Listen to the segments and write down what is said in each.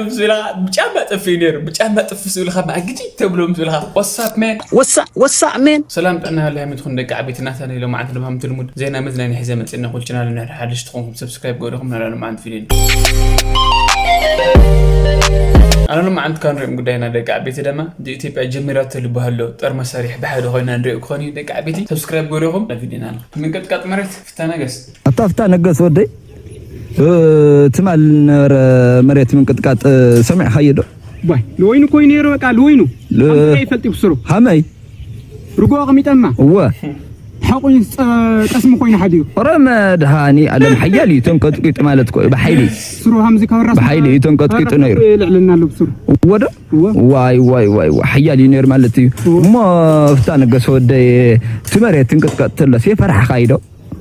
ምስ በለኻ ብጫማ ጠፊኡ ነይሩ። ብጫማ ጥፍእ ምስ በለኻ ማግጂ ተብሎ ምስ በለኻ፣ "What's up, man?" ወሳእ ወሳእ ሜን ሰላም ጥዕና ሃልያ ምትኹን ደቂ ዓበይቲ ናታ ናይ ሎማዓንቲ ድማ ምትልሙድ ዜና መዝናኛ ሒዘ መፅእና ኩሉ ቻናል ንሕሪ ሓደሽ ትኾንኩም ሰብስክራይብ ገሪኹም ናላ ሎማዓንቲ ቪድዮ ኣነ ሎማዓንቲ ካብ ንሪኦም ጉዳይና ደቂ ዓበይቲ ደማ ኢትዮጵያ ጀሚራቶ ልበሃሎ ጦር መሳሪሕ ብሓደ ኮይና ንሪኦ ክኾን እዩ ደቂ ዓበይቲ ሰብስክራይብ ገሪኹም ናብ ቪድዮና ኣሎ ምንቅጥቃጥ መሬት ፍታ ነገስ ኣታ ፍታ ነገስ ወደይ ትማል ነበረ መሬት ምንቅጥቃጥ ሰሚዕካዮ ዶ? ባይ ልወይኑ ኮይኑ ነይሩ በቃ ልወይኑ ለ- ከምዚ ይፈልጥ ብስሩ ሃመይ ርጎ ኣቕሚጠማ እወ ሓቑኝ ጠስሚ ኮይኑ ሓዲሩ ኧረ መድሃኒ ኣለም ሓያል እዩ ተንቀጥቂጡ ማለት ኮ ብሓይሊ ስሩ ሃምዚ ካብ ራስ ብሓይሊ እዩ ተንቀጥቂጡ ካብ ራስ ነይሩ ልዕልና ኣሎ ብስሩ እወ ዶ እወ ዋይ ዋይ ዋይ ዋይ ሓያል እዩ ነይሩ ማለት እዩ እሞ ፍታ ነገስ ወደይ እቲ መሬት ትንቅጥቀጥ ተሎስ የፈርሓኻ እዩ ዶ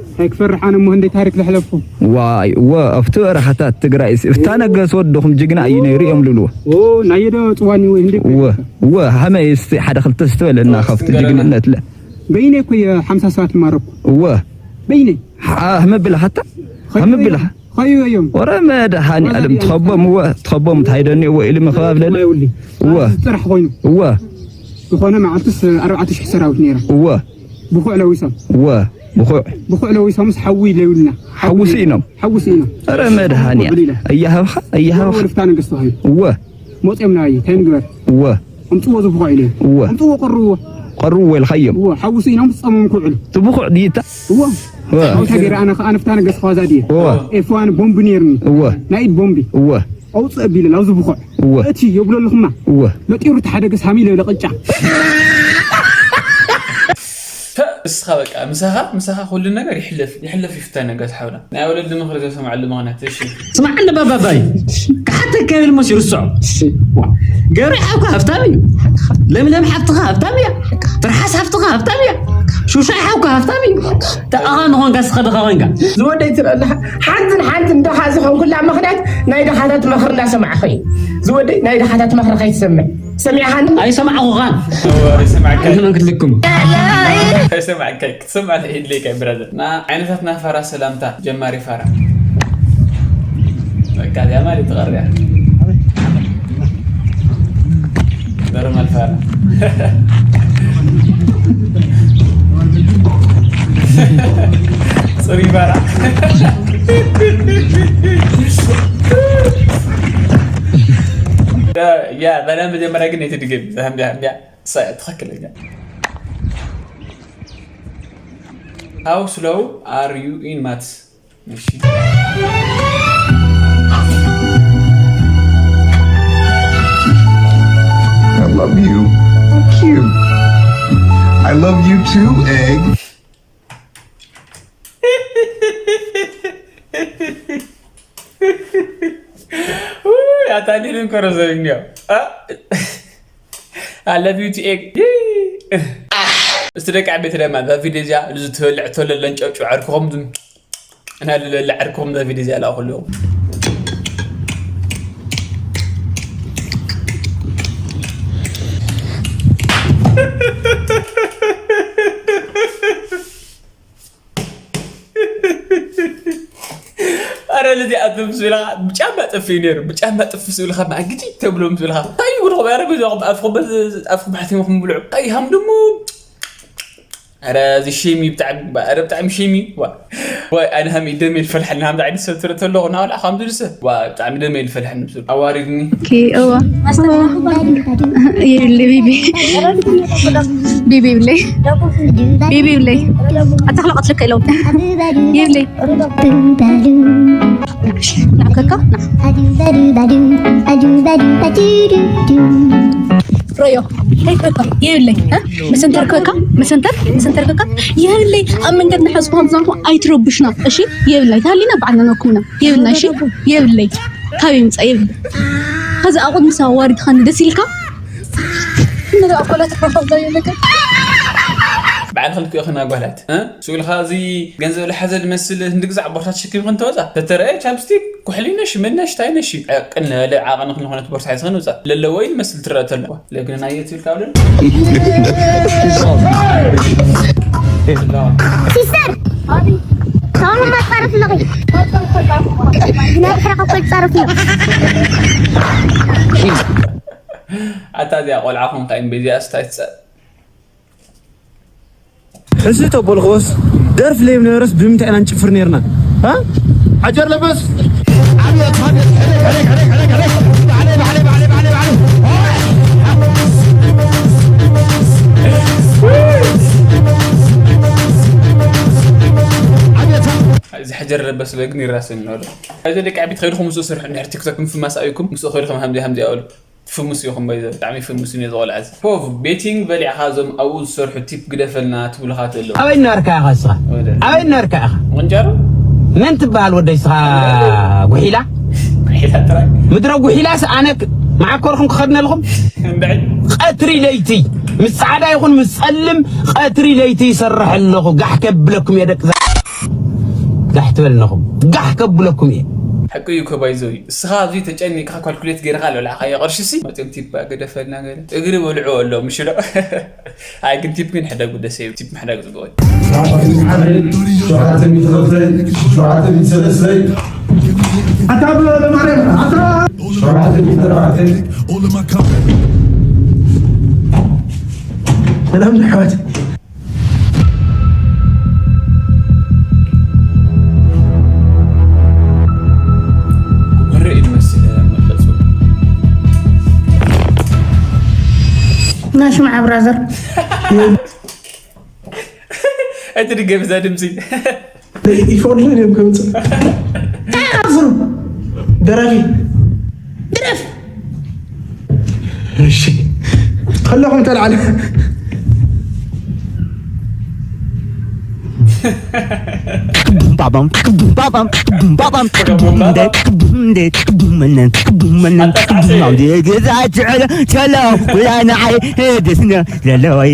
እንታይ ክፈርሕ ኣነ እሞ ህንደይ ታሪክ ዘሕለፍኩ። ዋይ እወ ኣብቲ በረኻታት ትግራይስ እፍታ ነገስ ወድኹም ጅግና እዩ ነይሩ እዮም ልብልዎ። ኦ ናየ ዶ ፅዋኒ ወይ ህንደይ እወ እወ ሃመይ እስቲ ሓደ ክልተ ስትበለና ካብቲ ጅግንነት ለ በይነ እኮ እየ ሓምሳ ሰባት ዝማረኩ። እወ በይነ ሃመ ብላ ሃታ ሃመ ብላ ኸዩ እዮም። ወረ መድሃኒ ኣለም ትኸቦም እወ ትኸቦም ታይደኒ እወ ኢሉ ምኽባብ ለለ እወ ጥራሕ ኮይኑ እወ ዝኾነ መዓልትስ ኣርባዕተ ሽሕ ሰራዊት ነይራ እወ ብኹዕ ለዊሶም እወ ብኹዕ ብኹዕ ለዊሶምስ ሓዊ ለዩልና ሓዊ ስኢኖም ሓዊ ስኢኖም ኧረ መድሃንያ እያሃብኻ እያሃብኻ ወልፍታ ነገስቲ ተባሂሉ እወ መፅኦም ናባየ እንታይ ንግበር እወ ኣምፅዎ ዝብኹዕ ኢለ እወ ኣምፅዎ ቀርዎ ቀርዎ ኢልካዮም እወ ሓዊ ስኢኖምስ ፀሞም ክውዕሉ እቲ ብኹዕ ድይታ እወ እወ ሓውታ ገይረ ኣነ ከዓ ንፍታ ነገስቲ ከዋዛ ድየ እወ ኤፍዋን ቦምቢ ነይርኒ እወ ናይ ኢድ ቦምቢ እወ ኣውፅእ ኣቢለ ናብ ዝብኹዕ እወ እቲ የብሎ ኣለኹማ እወ ነጢሩ እቲ ሓደ ገስ ሃሚለ ለቕጫ እስኻ በቃ ምሳኻ ምሳኻ ኩሉ ነገር ይሕለፍ ይሕለፍ ይፍታ ነገር ሓውና ናይ ወለዲ ምኽሪ ዘሰማዕሉ ምኽንያት እሺ ስማዕ እንደ ባባባይ ክሓተካ ይብል መስ ይርስዖ ገሪ ሓውካ ሃብታም እዩ ለምለም ሓፍትኻ ሃብታም እያ ትርሓስ ሓፍትኻ ሃብታም እያ ሹሻይ ሓውካ ሃብታም እዩ ተኣኻ ንኾንካ ስኸ ድኻ ኮንካ ዝወደይ ትረላ ሓንትን ሓንትን ድኻ ዝኾንኩላ ምኽንያት ናይ ድኻታት ምኽሪ እንዳሰማዕኸ እዩ ዝወደይ ናይ ድኻታት ምኽሪ ከይትሰምዕ ሰሚዕኻኒ ኣይሰማዕኹኻን ኣይሰማዕካይ ኣንተ መን ክትልክሙ ኣይሰማዕካይ ክትሰማዕ ኢድለይካ ብራዘር ና ዓይነታት ና ፋራ ሰላምታ ጀማሪ ፋራ በቃ ዚኣ ማለት ተቐርያ ኖርማል ፋራ ጽሪ ፋራ ያ በላ መጀመሪያ ግን ነቲ ድግም ዛምቢያ ቢያ ትኽክለኛ How slow are you in maths? እሺ I love you. Cute. I love you too, egg. ኣታሊልን ኮረሰብኛ ኣለቢዩቲ ኤግ እስቲ ደቂ ዓበይቲ ደማ እዛ ቪድዮ እዚኣ እዚ ትበልዕ ተሎ ለንጨብጭብ ዓርክኹም ዝም እና ልለለ ዓርክኹም እዛ ቪድዮ እዚኣ ላእኹልኹም ኣረ ልዚ ኣትም ስብልካ ብጫማ ጠፊኡ ነይሩ ብጫማ ጥፍ ስብልካ ማግጂ ተብሎም ስብልካ እንታይ ይብልኩም ኣረ ገዛኹም ኣፍኩም ኣፍኩም ሓቲምኩም ብልዑ እንታይ ሃም ድሙ ኣረ እዚ ሺሚ ብጣዕሚ ኣረ ብጣዕሚ ሺሚ ዋ ወይ ኣነ ሃም ደም ይፈልሐል ሃም ዳዕዲ ሰብ ትረ ተሎ ና ወላ ሃም ድርሰ ዋ ብጣዕሚ ደም ይፈልሐል ንብሱ ኣዋሪድኒ ኪ እዋ ይብሊ ቢቢ ቢቢ ይብለይ ቢቢ ይብለይ ኣታኽሎ ቀትልከ ኢሎም ይብለይ ንዓከካ ሮዮ ይብለይ መሰንተር ከካ መሰንተር መሰንተር ከካ ይብለይ ኣብ መንገድ ንሐዝኩ ከምዛንኩ ኣይትረብሽና እሺ ይብለይ ታሊና በዓልና ነኩምና ይብለይ እሺ ይብለይ ካበይ ምፃ ይብል ከዚ ኣቑት ምስ ኣዋሪድካኒ ደስ ኢልካ እነዚ ኣኮላት ፋፋዛ ይብለካ በዓል ክልክእኽን ኣጓላት ስኡልካ እዚ ገንዘብ ዝሓዘ ዝመስል ህንዲ ግዛዕ ቦርሳ ተሸኪምክን ተወፃ ተተረአ ቻፕስቲክ ኩሕሊ ነሽ መን ነሽ ታይ ነሽ ቅን ዝበለ ዓቐን ክንኾነት ቦርሳ ሒዝኽን ውፃ ለለዎ እዩ ዝመስል ትረአ ተሎ ለግንናዮ ትብል ካብ ሲስተር ታሁን መጣረፍ ለቂ ብናይ ብሕራኻ እኮ ይጻረፍ እዩ። ኣታ እዚኣ ቆልዓ ኾንካ እምበይ እዚኣ ስታይ ትጸ ሕዚ ተቦልኽዎስ ደርፍ ለይም ነበረስ ብምንታይ ኢና ንጭፍር ነርና? ዓ? ዓጀር ለበስ እዚ ሕጀር ለበስ በግን ይራሰን ነው። እዚ ደቂ ዓቢት ኸይድኹም ምስኡ ስርሑ እንድሕር ቲክቶክ ምፍማስ ኣዩኩም ምስኡ ኸይድኹም ሃምዚ ሃምዚ ኣውሉ። ፍሙስ ኢኹም ባይዘ ብጣዕሚ ፍሙስ እዩ ዝቆልዓ እዚ ፖቭ ቤቲንግ በሊዕኻ እዞም ኣብኡ ዝሰርሑ ቲፕ ግደፈልና ትብሉኻ ተለዉ ኣበይ እናርካ ኢኻ እስኻ ኣበይ እናርካ ኢኻ ወንጀሩ መን ትበሃል ወደይ እስኻ ጉሒላ ሒላ ጥራይ ምድረ ጉሒላስ ኣነ መዓኮርኩም ክኸድነልኹም እንድዒ ቀትሪ ለይቲ ምስ ፃዕዳ ይኹን ምስ ፀልም ቀትሪ ለይቲ ይሰርሕ ኣለኹ ጋሕ ከብለኩም እየ ደቂ ጋሕ ትበልነኹም ጋሕ ከብለኩም እየ ሓቂ እዩ እኮ ባይዘው እዩ እስኻ ኣብዚ ተጨኒቅካ ካልኩሌት ገይርካ ኣለብላዕካዮ ቅርሺ ሲ መፅኦም ቲፕ ግደፈልና ገለ እግሪ በልዕዎ ኣሎ ምሽ ዶ ኣይ ግን ቲፕ ግን ሕደጉ ደስ ይብል ቲፕ ምሕዳግ ፅቡቅ እዩ ሸውዓተ ሚእቲ ክልተ ሸውዓተ ሚእቲ ሰለስተ ኣታ ብማርያም ኣታ ሸውዓተ ሚእቲ ኣርባዕተ ሰላም ኣሕዋት ወረ እዩ ዝመስል መፈፁ ናሽምዓ ብራዘር ኣይትድገም እዛ ድምፂ ይፈቅድለን እዮም ከምፅእ ተኣፍሩ ደራፊ ድረፍ እሺ ከለኹም ተልዓለ Bum bam, bum bam bam, bum bam bam, bum de, bum de, bum manan, bum manan, bum de, geza chela, chela, kula na ai, he desna, leloi,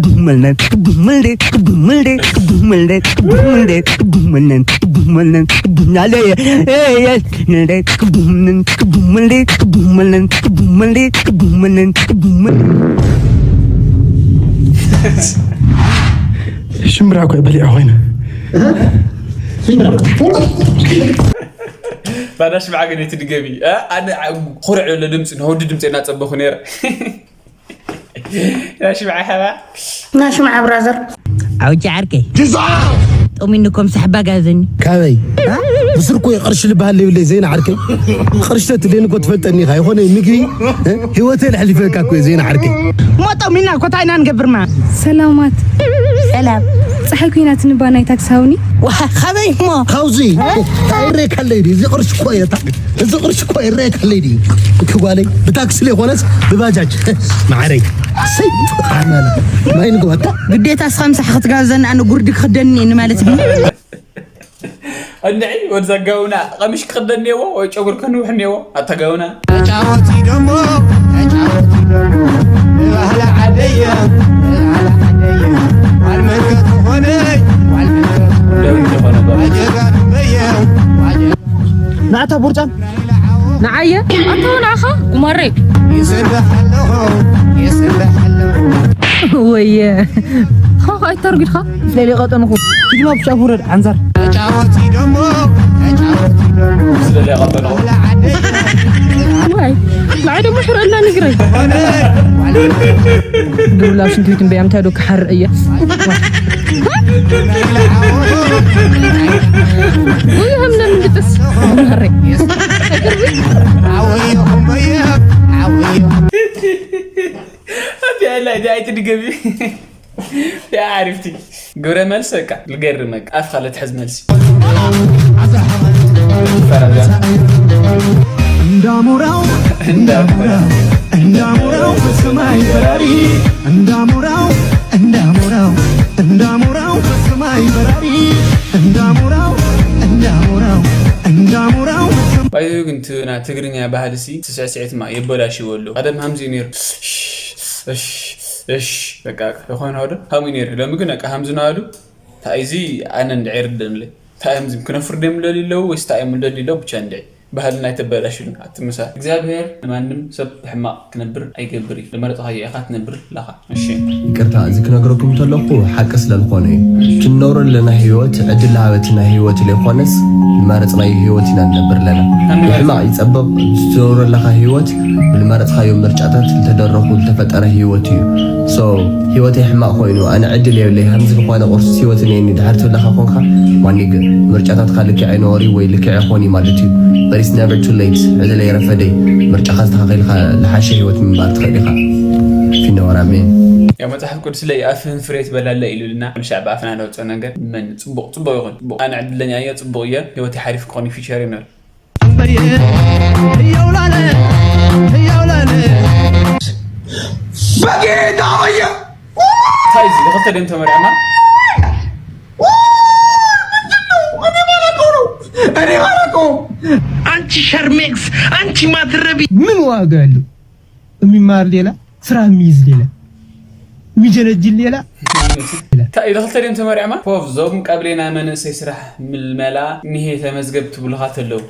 bum manan, bum de, bum de, bum de, bum de, bum manan, bum manan, bum ale, eh, eh, bum manan, bum de, bum manan, bum de, bum manan, bum manan. ሽምብራ እኮ በሊዐ ኮይነ ባዳ ሽምዓ ግን እቲ ድገቢ ኣነ ኩርዕ ዘሎ ድምፂ ንወዲ ድምፂ እናፀበኹ ነረ ናሽምዓ ሓባ ናሽምዓ ብራዘር ኣውጭ ዓርከይ ጠሚኑ ከም ሳሕባ ጋዘኒ ካበይ ብስር እኮ ቅርሺ ልበሃል ዘይብለይ ዘይና ዓርከይ ቅርሺ ተትልየኒ እኮ ትፈልጠኒ ኢኻ ይኾነ ምግቢ ህይወተይ ለሕሊፈካ እኮ ዘይና ዓርከይ ሞ ጠሚና እኮ እንታይ ኢና ንገብርማ ሰላማት ሰላም ፀሓይ ኮይናት ንባ ናይ ታክሲ ሃውኒ ካበይ እሞ ካብዚ ይሬካለይ እዚ ቅርሺ እኮ የታ እዚ ቅርሺ እኮ ይሬካለይ ክጓለይ ብታክሲ ለይኮነስ ብባጃጅ ማዕረይ ሰይ ማይ ንግባታ ግዴታ እስኻ ምሳሕ ክትጋብዘኒ ኣነ ጉርዲ ክኽደኒ እየ ማለት ድዩ እንድዒ ወድዛ ጋውና ቀሚሽ ክኽደን እኒአዎ ወይ ጨጉር ከንውሕ እኒአዎ ኣታ ጋውና ተጫወቲ ደሞ ተጫወቲ ደሞ ብባህሊ ዓደየ ብባህሊ ዓደየ ጓል መርገ ዝኾነ ጓል መርገ ዝኾነ ኣጀጋኑ በየ ንዓታ ቦርጫም ንዓየ ኣታ ንዓኻ ጉማሬ ይስርሕ ኣለኹ ይስርሕ ኣለኹ ወየ ኻኻ ኣይተርጊድኻ ስለሌ ቀጠንኹ ፊልማ ብሻ ውረድ ዓንዛር ተጫወቲ ደሞ ተጫወቲ ደሞ ስለሌ ቀጠንኹ ዋይ ንዓይ ደሞ ሕርአላ ንግረይ ግብላ ሽንትቤት እምበይ ኣምታይ ዶ ክሓርእ እየ ውይ ሃምና ምንድጥስ ጉማሬ ኣቢያላ እዲ ኣይትድገሚ ያ ዓሪፍቲ ግብረ መልስ በቃ ልገርመክ ኣፍካ ለትሕዝ መልሲ እንዳሞራው እንዳሞራው እንዳሞራው በሰማይ በራሪ እንዳሞራው እንዳሞራው እንዳሞራው በሰማይ በራሪ እንዳሞራው እንዳሞራው እንዳሞራው ባይዘ ግን ና ትግርኛ ባህል ሲ ስስዕስዒት ማ የበላሽዎ ኣሎ ቀደም ሃምዚ ነይሩ እሽ በቃ የኾነ ዶ ሃምኡ ነይሩ ሎሚ ግን በቃ ሃምዚ ናሉ ታይዚ ኣነ እንድዒ ርደንለይ ታይምዚ ክነፍርድ የምለሊ ኣለዉ ወይስ ታይም ልደሊ ኣለዉ ብቻ እንድዒ ባህልና ኣይተበላሽሉ። ኣቲ ምሳል እግዚኣብሔር ንማንም ሰብ ብሕማቕ ክነብር ኣይገብር እዩ። ዝመረፅኻዮ ኢኻ ትነብር ኣለኻ። እሺ። ይቅርታ፣ እዚ ክነግረኩም እንተለኹ ሓቂ ስለዝኾነ እዩ። ትነብሮ ለና ህይወት ዕድል ሃበትና ህይወት ለይኾነስ ዝመረፅናዮ ህይወት ኢና ንነብር ለና። ብሕማቕ ይፀበቕ ዝትነብሮ ለኻ ህይወት ብዝመረፅኻዮ ምርጫታት ዝተደረኹ ዝተፈጠረ ህይወት እዩ። So ህይወተይ ሕማቕ ኮይኑ ኣነ ዕድል የብለይ ከምዚ ዝኾነ ቁርስ ህይወት እኔኒ ድሕር ትብለኻ ኮንካ ማኒግ ምርጫታትካ ልክዕ ኣይነበሩ ወይ ልክዕ ይኾን እዩ ማለት እዩ። But it's never too late። ዕድል ኣይረፈደይ። ምርጫኻ ኣስተኻኺልካ ዝሓሸ ህይወት ምንባር ትኽእል ኢኻ። ፊነወራሜ ያው መጽሐፍ ቅዱስ ላይ የአፍህን ፍሬ ትበላለህ ይሉልና። ብሻዕ በአፍና ለውፀ ነገር ምን ጽቡቅ ጽቡቅ ይኹን ጽቡቅ። ኣነ ዕድለኛ እየ፣ ጽቡቅ እየ፣ ህይወት ሓሪፍ ክኾን ፊቸር ይኖር። በጌታ በየ እንታይ እዚ ብክልተ ደም ተመርዕና እኔ ማለቀው ነው። እኔ ማለቀው አንቺ ሸርሜክስ፣ አንቺ ማትረቢ ምን ዋጋ አለው? የሚማር ሌላ፣ ስራ የሚይዝ ሌላ፣ የሚጀነጅን ሌላ። እንታይ ብክልተ ደም ተመርዕማ ፎፍ ዞም ቀብሌና መንእሰይ ስራሕ ምልመላ እኒሄ ተመዝገብ ትብሉኻ ተለው።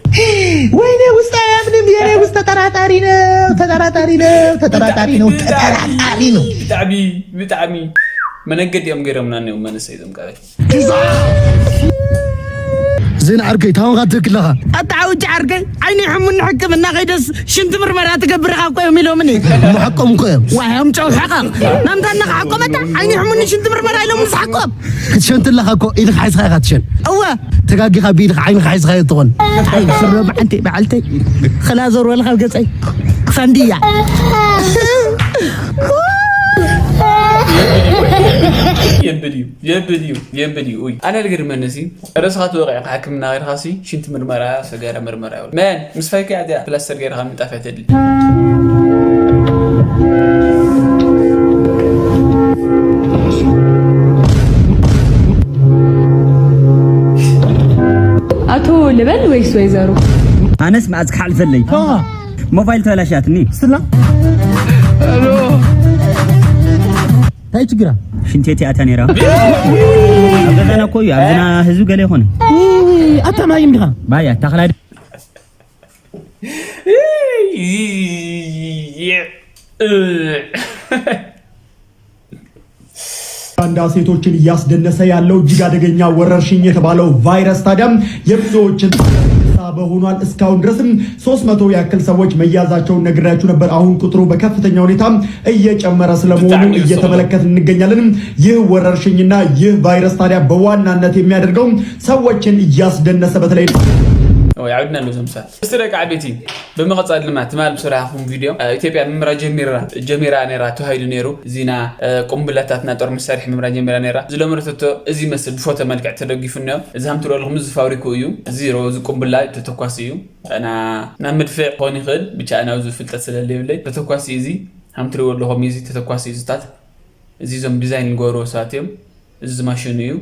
ወይኔ ውስጥ አያምንም። የኔ ውስጥ ተጠራጣሪ ነው፣ ተጠራጣሪ ነው፣ ተጠራጣሪ ነው፣ ተጠራጣሪ ነው። ብጣዕሚ ብጣዕሚ መነገድ እዮም ገይሮምና እኒኦም መንእሰይ ዞም ቀበሌ። ዜና ዓርከይ ታውን ካ ትክክል ለኻ። ኣታ ዓውጃ ዓርከይ ዓይኒ ሕሙን ሕክምና ከይደስ ሽንቲ ምርመራ ትገብር ኢኻ እኮ እዮም ኢሎምኒ። መሓቆም እኮ እዮም። ዋዮም ጨው ሕቐቕ ናምታ እናኸሓቆመታ ዓይኒ ሕሙን ሽንቲ ምርመራ ኢሎም ምስ ሓቆም ክትሸንቲ ኣለኻ እኮ ኢድኻ ሓይዝኻ ኢኻ ትሸን። እወ ተጋጊኻ ብኢድኻ ዓይንኻ ሓይዝኻ እዮ ትኾን። ስረ በዓልተይ በዓልተይ ኸላ ዞር በልኻ ገፀይ ፋንድያ የብል እዩ የብል እዩ የብል እዩ። ኡይ ኣነ ልግርመኒ ሲ ርእስኻ ትወቕዕ ሕክምና ከድኻ ሲ ሽንቲ ምርመራ ሰገረ ምርመራ ይብል መን ምስ ፋይካ እያ ፕላስተር ገይርኻ ምንጣፍ እያ ተድሊ። ኣቶ ልበል ወይስ ወይዘሮ? ኣነስ መዓዝ ክሓልፈለይ ሞባይል ተበላሽያትኒ ስላ እንታይ ችግራ ሽንቴ እቲኣታ ነራ ኣብ ገዛና እኮ እዩ ኣብዝና ህዝቢ ገለ ይኾነ ኣታ ማይ እንዲኻ ባያ ታኽላይ አንዳንድ ሴቶችን እያስደነሰ ያለው እጅግ አደገኛ ወረርሽኝ የተባለው ቫይረስ ታዲያም የብዙዎችን ሳበ ሆኗል። እስካሁን ድረስም ሶስት መቶ ያክል ሰዎች መያዛቸውን ነግራችሁ ነበር። አሁን ቁጥሩ በከፍተኛ ሁኔታ እየጨመረ ስለመሆኑ እየተመለከት እንገኛለን። ይህ ወረርሽኝና ይህ ቫይረስ ታዲያ በዋናነት የሚያደርገው ሰዎችን እያስደነሰ በተለይ ያውድና ሎ ዘምሳል እስቲ ደቂ ዓበይቲ ብምቕጻል ድማ ትማል ብስራሕኹም ቪድዮ ኢትዮጵያ ምምራ ጀሚራ ጀሚራ ነራ ተባሂሉ ነይሩ። ዚና ቁምብላታት ናይ ጦር መሳርሒ ምምራ ጀሚራ ነራ። ዝለመረተቶ እዚ መስል ብፎቶ መልክዕ ተደጊፉ እኒኦ። እዚ ሃምትሮ ኣለኹም እዚ ፋብሪኩ እዩ። ዚሮ እዚ ቁምብላ ተተኳሲ እዩ። ናብ መድፍዕ ክኾን ይኽእል ብቻ ናብዚ ፍልጠት ስለለይብለይ ተተኳሲ እዚ ሃምትሪዎ ኣለኹም እዚ ተተኳሲ እዚታት እዚ ዞም ዲዛይን ዝገብርዎ ሰባት እዮም። እዚ ማሽኑ እዩ።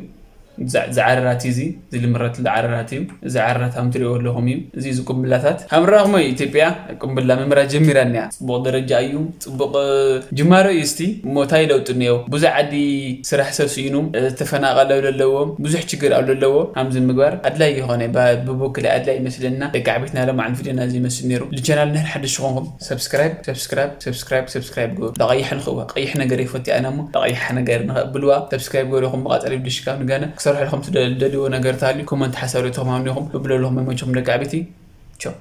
ዝዓረራት እዚ ዝልምረት ዝዓረራት እዩ። እዚ ዓረራት ከም ትሪእዎ ኣለኹም እዩ። እዚ እዚ ቁምብላታት ከም ረእኹሞ እዩ ኢትዮጵያ ቁምብላ ምምራ ጀሚራ እኒያ። ፅቡቕ ደረጃ እዩ። ፅቡቕ ጅማሮ እዩ። እስቲ እሞ እንታይ ለውጢ እኒኦ? ብዙሕ ዓዲ ስራሕ ሰብ ስኢኑ ዝተፈናቐለ ኣለዎ። ብዙሕ ችግር ኣብ ዘለዎ ከምዚ ምግባር ኣድላይ ይኾነ ብበኩል ኣድላይ ይመስለና። ደቂ ዓበይትና ሎም ዓን ቪድዮና እዚ ይመስል ነይሩ። ልቻናል ንሕን ሓደሽ ዝኾንኩም ሰብስክራይብ ሰብስክራይብ ሰብስክራይብ ሰብስክራይብ ግበሩ። ብቐይሕ ንኽእዋ ቀይሕ ነገር ይፈት ኣነ እሞ ብቐይሕ ነገር ንኸብልዋ ሰብስክራይብ ገበሩ። ይኹም ብቐጸሊ ብድሽካ ንገነ ክሰርሐልኩም ትደልዎ ነገር ታልዩ ኮመንት ሓሳብ ዶ ተማምኒ ይኹም ብብለልኹም መመቸኹም ደቂ ዓበይቲ ቻው።